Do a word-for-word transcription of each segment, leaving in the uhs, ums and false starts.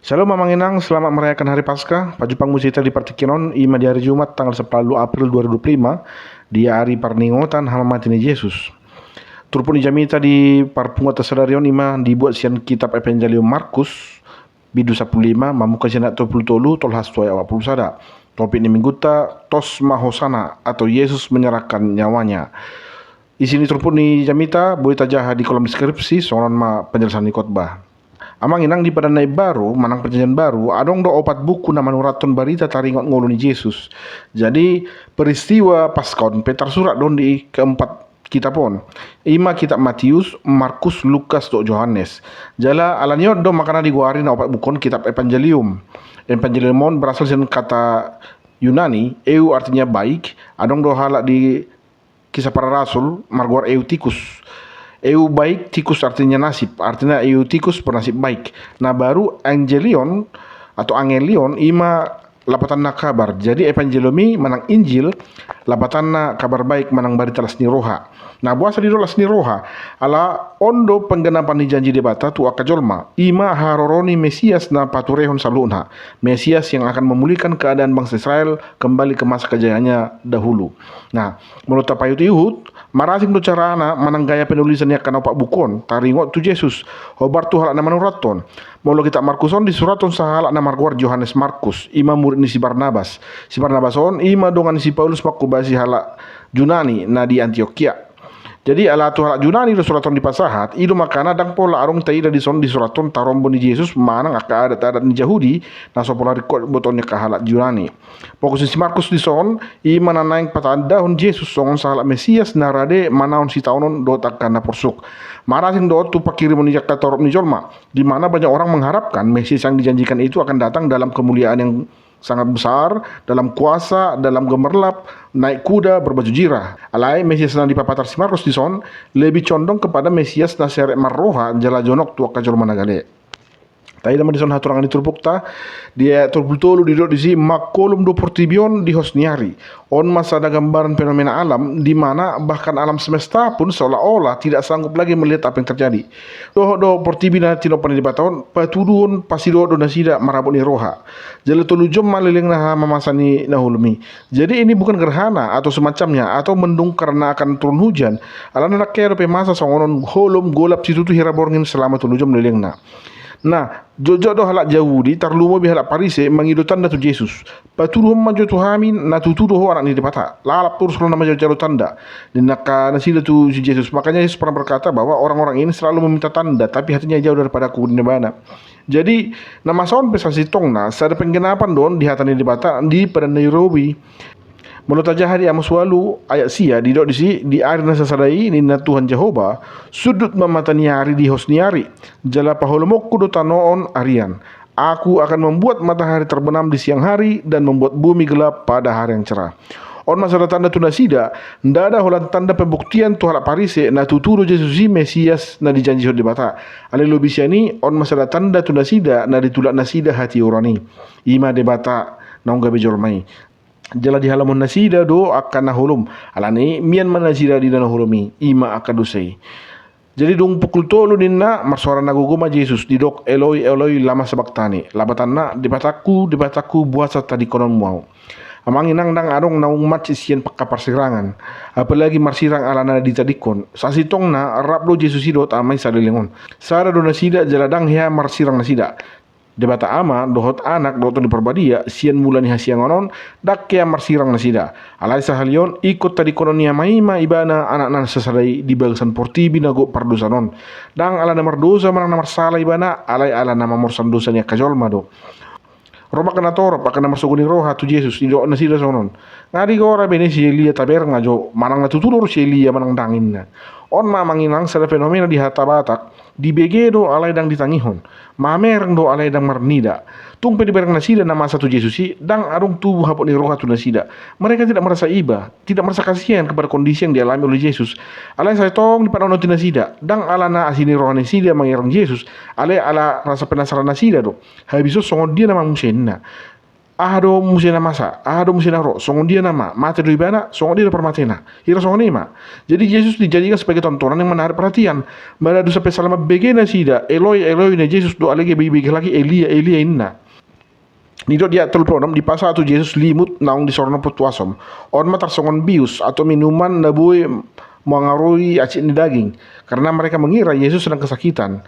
Shalom amang inang, selamat merayakan hari Paskah. Pajumpang muse hita di partingkian on, i ma di hari Jumat tanggal sampulu April dua ribu dua puluh lima, di ari parningotan hamamate ni Jesus. Turpuk ni jamita di parpunguanta sadari on i ma dibuat sian kitab Evanjelium Markus, bindu sampulu lima, mamungka sian ayat tolu pulu tolu, tolhas tu ayat opat pulu sada. Topik ni minggunta, tos ma hosana atau Yesus menyerahkan nyawanya. Isi ni turpuk ni jamita boi tajaha di kolom deskripsi, songon on ma penjelasan ni khotbah. Amang inang, di Padan na Imbaru manang Perjanjian Baru, adong do opat buku na manurathon barita taringot ngolu ni Jesus. Jadi peristiwa Paskah on pe tarsurat do on di keempat kitab on. I ma kitab Matius, Markus, Lukas dohot Johannes. Jala alani on do makana digoari na opat buku on kitab Evanjelium. Evanjelium on berasal sian kata Yunani, eu artinya baik, adong do halak di Kisah Para Rasul margoar Eutikus. Eu baik, tikus artinya nasib, artina Eutikus bernasib baik. Na baru angelion atau angelion i ma lapatanna kabar. Jadi Evanjelium i manang Injil, lapatanna kabar baik manang barita las ni roha. Na boasa didok las ni roha? Ala on do penggenapan ni janji Debata tu angka jolma, i ma haroro ni Mesias na paturehon saluhutna, Mesias yang akan memulihkan keadaan bangsa Israel kembali ke masa kejayaannya dahulu. Nah, molo tapaihut-ihut, marasing do carana manang gaya penulisan ni angka na opat buku on taringot tu Jesus, hombar tu halak na manurathon. Molo kitab Markus on disurathon sahalak na margoar Johannes Markus, i ma murid ni si Barnabas. Si Barnabas on i ma dongan ni si Paulus manghobasi halak Junani na di Antiokia. Jadi ala tu halak Junani do surat on dipasahat, i do makana ndang pola adong taida dison disurathon tarombo ni Jesus manang angka adat-adat ni Jahudi na so pola ringkot botoon ni angka halak Junani. Fokus ni si Markus dison i ma na naeng patandahon Jesus songon sahalak Mesias na rade manaon sitaonon dohot angka na porsuk. Marasing do on tu panghirimon ni angka torop ni jolma, di mana banyak orang mengharapkan Mesias yang dijanjikan itu akan datang dalam kemuliaan yang sangat besar, dalam kuasa, dalam gemerlap, naik kuda, berbaju zirah. Alai Mesias na dipapatar si Markus dison lebih condong kepada Mesias na serep marroha jala jonok tu angka jolma na gale. Taida ma dison haturangan ni turpukta, di ayat tolu pulu tolu didok disi, mangkolom do portibi on di hos ni ari. On ma sada gambaran fenomena alam, di mana bahkan alam semesta pun seolah-olah tidak sanggup lagi melihat apa yang terjadi. Dohot do portibi na tinompa ni Debata on, patuduhon pasidohot do nasida marabot ni roha. Jala tolu jom ma lelengna hamamasa ni na holom i. Jadi ini bukan gerhana atau semacamnya, atau mendung karena akan turun hujan. Alana ndang hea dope masa songon on holom golap situtu hira borngin selama tolu jom lelengna. Nah, jotjot do halak Jahudi, tarlumobi halak Parise, mangido tanda tu Jesus. Patuduhon ma jo tu hami na tutu do Ho Anak ni Debata. Lalap torus rohana manjalojalo tanda, ninna angka nasida tu si Jesus. Makanya Yesus pernah berkata bahwa orang-orang ini selalu meminta tanda, tapi hatinya jauh daripada Aku, ninna Ibana. Jadi na masa on pe sasintongna sada penggenapan do on di hata ni Debata di Padan na Imbaru i. Molo tajaha di Amos ualu ayat sia, didok disi, di ari na sasada i, ninna Tuhan Jahowa, sundut ma mata ni ari di hos ni ari, jala paholomonku do tano on arian. Aku akan membuat matahari terbenam di siang hari dan membuat bumi gelap pada hari yang cerah. On ma sada tanda tu nasida, ndada holan tanda pembuktian tu halak Parise na tutu do Jesus i Mesias na dijanjihon Debata. Alai lobi sian i, on ma sada tanda tu nasida na ditulak nasida hatiuron i, i ma Debata naung gabe jolma i. Jala dihalamon nasida do angka na holom. Alani i mian ma nasida di na holom i, i ma angka dosa i. Jadi dung pukul tolu ninna, marsoara na gogo ma Jesus, didok, Eloi, Eloi, lama sabakhtani? Lapatanna, Debatangku, Debatangku, boasa tadingkononmu Ahu? Amang inang, ndang adong naung mansai sian angka parsirangan, apalagi marsirang alana ditadingkon. Sasintongna rap do Jesus i dohot Ama i saleleng on. Sada do nasida jala ndang hea marsirang nasida. Debata Ama dohot Anak dohot Tondi Parbadia, sian mula ni hasiangan on ndang hea marsirang nasida. Alai sahali on ingkon tadingkonon ni Ama i ma Ibana Anakna na sasada i di bagasan portibi na gok pardosa on. Ndang alana mardosa manang na marsala Ibana, alai alana mamorsan dosa ni angka jolma do. Ro ma angka na torop, angka na marsogo ni roha tu Jesus, didok nasida songon on, nga digora be ni si Elia tabereng ajo, manang na tutu do ro si Elia manang ndang, ninna. On ma amang inang sada fenomena di hata Batak, dibege do alai ndang ditangihon, mamereng do alai ndang marnida. Tung pe dibereng nasida na masa tu Jesus i, ndang adong tubu hapot ni roha tu nasida. Mereka tidak merasa iba, tidak merasa kasihan kepada kondisi yang dialami oleh Jesus. Alai sai tong dipanaonoti nasida, ndang alana asi ni roha nasida mangereng Jesus, alai ala rasa penasaran nasida do. Habis on songon dia nama musenna. Aha do muse na masa, aha do muse na ro, songon dia nama, mate do ibana, songon dia do parmatena. Hira songon i ma. Jadi Jesus dijadikan sebagai tontonan yang menarik perhatian. Manang dung sampe sala mambege nasida, Eloi, Eloi, na Jesus do, alai gabe ibege halak i, Elia, Elia, inna. Didok di ayat tolu pulu onom, dipasahat tu Jesus limut naung disornop tu asom. On ma tarsongon bius atau minuman na boi mangaroi acit ni daging, karena mereka mengira Yesus sedang kesakitan.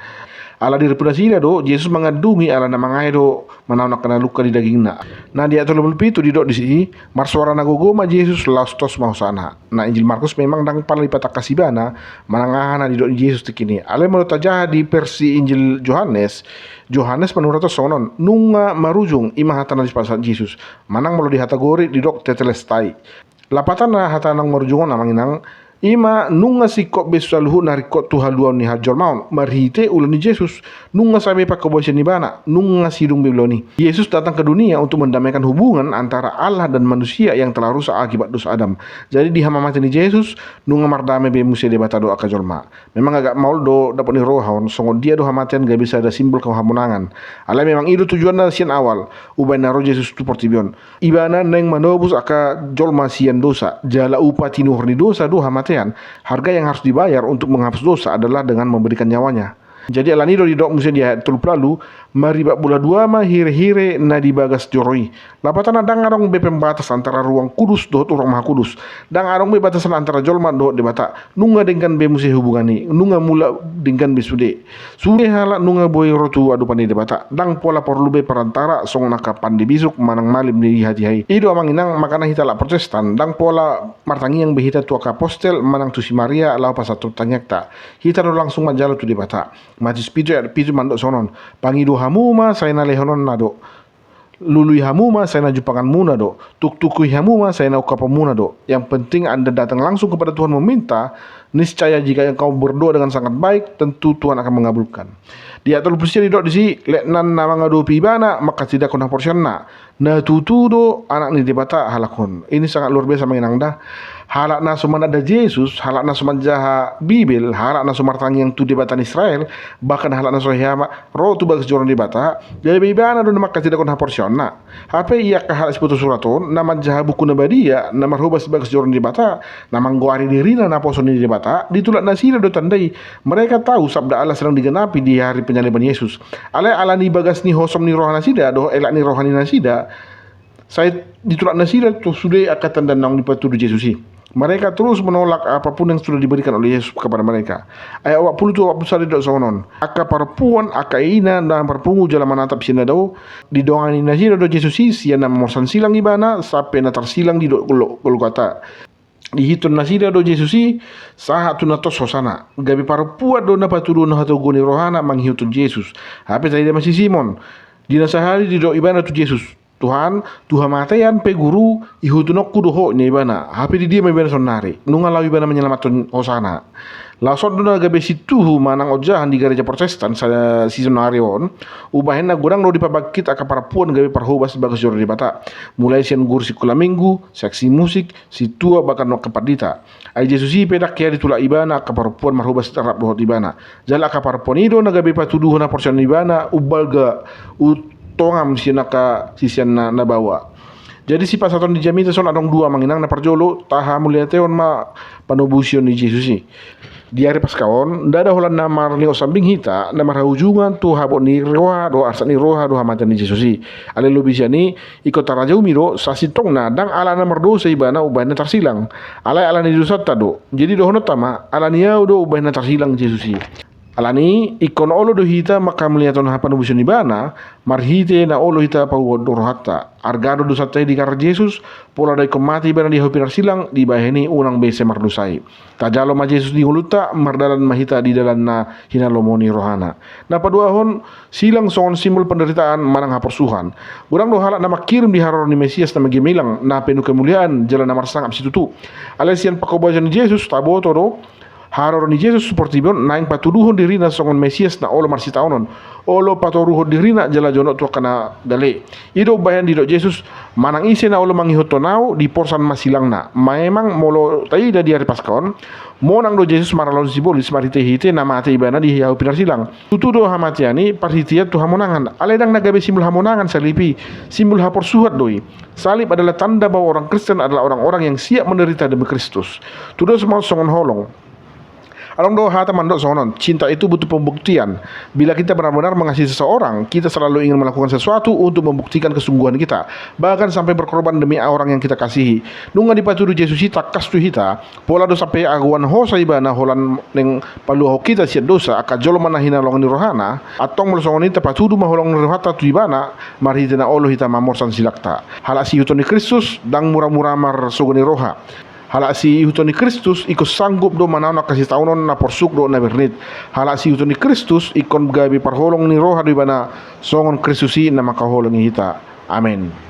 Ala dirimpu nasida do, Jesus mangandungi ala na mangae do manaon angka na lungka di dagingna. Na di ayat tolu pulu pitu didok disi, marsuara na gogo ma Jesus laos tos ma hosana. Na Injil Markus memang ndang pala dipatangkas ibana manang aha na didok ni Jesus tingki i. Alai molo tajaha di versi Injil Johannes, Johannes manurathon songon on, nunga marujung, i ma hata na dipasahat Jesus. Manang molo di hata Gorik didok tetelestai. Lapatanna hata naung marujung on, amang inang, i ma nunga singkop be saluhut na ringkot tu haluaon ni hajolmaon marhite ulaon ni Jesus, nunga sae be pangkobasion ni ibana, nunga sidung be ulaon i. Yesus datang ke dunia untuk mendamaikan hubungan antara Allah dan manusia yang telah rusak akibat dosa Adam. Jadi di hamamate ni Jesus, nunga mardame be muse Debata dohot angka jolma. Memang agak maol do dapot ni roha on, songon dia do hamatean gabe sada simbol hamonangan. Alai memang i do tujuanna sian awal, umbahen na ro Jesus tu portibi on. Ibana naeng manobus angka jolma sian dosa, jala upa tinuhor ni dosa do hamatean. Harga yang harus dibayar untuk menghapus dosa adalah dengan memberikan nyawanya. Jadi alani i do didok muse di ayat tolu pulu ualu, maribak bola dua ma hirehire na di bagas joro i. Lapatanna ndang adong be pembatas antara ruang kudus dohot ruang maha kudus. Ndang adong be batasan antara jolma dohot Debata. Nunga denggan be muse hubungan i, nunga mulak denggan be sude. Sude halak nunga boi ro tu adopan ni Debata. Ndang pola porlu be perantara songon angka pande bisuk manang malim ni hatiha i. I do amang inang makana hita halak Protestan, ndang pola martangiang be hita tu angka apostel manang tu si Maria laho pasahathon tangiangta. Hita do langsung manjalo tu Debata. Matius pitu ayat pitu mandok songon on, pangido hamu ma sai na lehononna do. Lului hamu ma sai na jumpanganmuna do. Tuktuki hamu ma sai na ungkaponmuna do. Yang penting Anda datang langsung kepada Tuhan meminta, niscaya jika engkau berdoa dengan sangat baik, tentu Tuhan akan mengabulkan. Di ayat tolu pulu sia didok disi, letnan na mangadopi ibana mangkatindangkon haporseaonna. Na tutu do anak ni Debata halak on. Ini sangat luar biasa amang inang da. Halak na so mananda Jesus, halak na so manjaha Bibel, halak na so martangiang tu Debata ni Israel, bahkan halak na so hea ma ro tu bagas joro ni Debata, gabe ibana do na mangkatindangkon haporseaonna. Hape ia angka halak siboto surat on, na manjaha buku na badia, na marhobas bagas joro ni Debata, na manggoari dirina naposo ni Debata, ditulak nasida do tanda i. Mereka tahu sabda Allah sedang digenapi di hari penyaliban Yesus. Alai alani bagas ni hosom ni roha nasida dohot elak ni roha ni nasida, sai ditulak nasida tu sude angka tanda naung dipatudu Jesus i. Mereka terus menolak apapun yang sudah diberikan oleh Yesus kepada mereka. Ayat opat pulu tu opat pulu sada didok songon on. Angka parompuan, angka ina na marpungu jala manatap sian na dao, didongani nasida do Jesus i sian na mamorsan silang ibana sampe na tarsilang di do-, Gol-, Golgota. Diihuthon nasida do Jesus i sahat tu na tos hosana. Gabe parompuan do na patuduhon hatogu ni rohana mangihuthon Jesus. Hape taida ma si Simon. Di na sahali didok ibana tu Jesus, Tuhan, tu hamatean pe Guru, ihuthononku do Ho, ninna ibana. Hape didia ma ibana saonari. Nunga laho ibana menyelamatkan hosana. Laos on do na gabe situhu manang ojahan di gareja Protestan sa-, sisaonari on, umbahen na godang do dipabangkit angka parompuan gabe parhobas bagas joro ni Debata. Mulai sian guru sikola minggu, seksi musik, sintua bahkan angka pandita. Ai Jesus i pe ndang hea ditulak ibana angka parompuan marhobas rap dohot ibana. Jala angka parompuan i do na gabe patuduhon haporseaon ibana umbalga, utongam sian angka siseanna na baoa. Jadi sipasahaton ni jamita son adong dua amang inang. Na parjolo, tahamauliatehon ma panobusion ni Jesus i. Di ari Paska on, ndada holan na marningot sambing hita, na marhaujungan tu habot ni roha do, arsak ni roha do hamatean ni Jesus i. Alai lobi sian i, ingkon tarajumi do, sasintongna, ndang ala na mardosa ibana umbahen na tarsilang. Alai ala ni dosanta do. Jadi dohononta ma, ala ni ahu do umbahen na tarsilang Jesus i. Alani i, ingkon olo do hita manghamauliatehon panobusion ibana, marhite na olo hita paubaon rohanta. Arga do dosanta i digarar Jesus, pola do ingkon mate ibana di hayu pinarsilang, dibahen i unang be sai mardosa i. Tajalo ma Jesus di ngolunta, mardalan ma hita di dalan na hinalomohon ni rohana. Na paduahon, silang songon simbol penderitaan manang haporsuhon. Godang do halak na mangkirim di haroro ni Mesias na gemilang, na penuh kemuliaan, jala na marsangap situtu. Alai sian pangkobasion ni Jesus, taboto do, haroro ni Jesus tu portibi on naeng patuduhon dirina songon Mesias na olo marsitaonon. Olo patoruhon dirina jala jonok tu angka na gale. I do umbahen didok Jesus, Manang ise na olo mangihuthon Ahu, diporsan ma silangna. Memang molo taida di ari Paska on, monang do Jesus marhalashon sibolis marhitehite na mate Ibana di hahu pinarsilang. Tutu do hamatean i parhitean tu hamonangan. Alai ndang na gabe simbol hamonangan salib i, simbol haporsuhon do i. Salib adalah tanda bahwa orang Kristen adalah orang-orang yang siap menderita demi Kristus. Tudos ma songon holong. Adong do hata mandok songon on, cinta itu butuh pembuktian. Bila kita benar-benar mengasihi seseorang, kita selalu ingin melakukan sesuatu untuk membuktikan kesungguhan kita, bahkan sampai berkorban demi orang yang kita kasihi. Nunga dipatudu Jesus i tangkas tu hita, pola do sampe agoan hosa Ibana holan naeng paluahon hita sian dosa. Angka jolma na hinaholongan ni rohana, antong molo songon i tapatudu ma holong ni rohanta tu Ibana marhite na olo hita mamorsan silangta. Halak siihuthon ni Kristus ndang mura-mura marsogo ni roha. Halak siihuthon ni Kristus ingkon sanggup do manaon angka sitaonon na porsuk dohot na bernit. Halak siihuthon ni Kristus ingkon gabe parholong ni roha do ibana, songon Kristus i na mangkaholongi hita. Amen.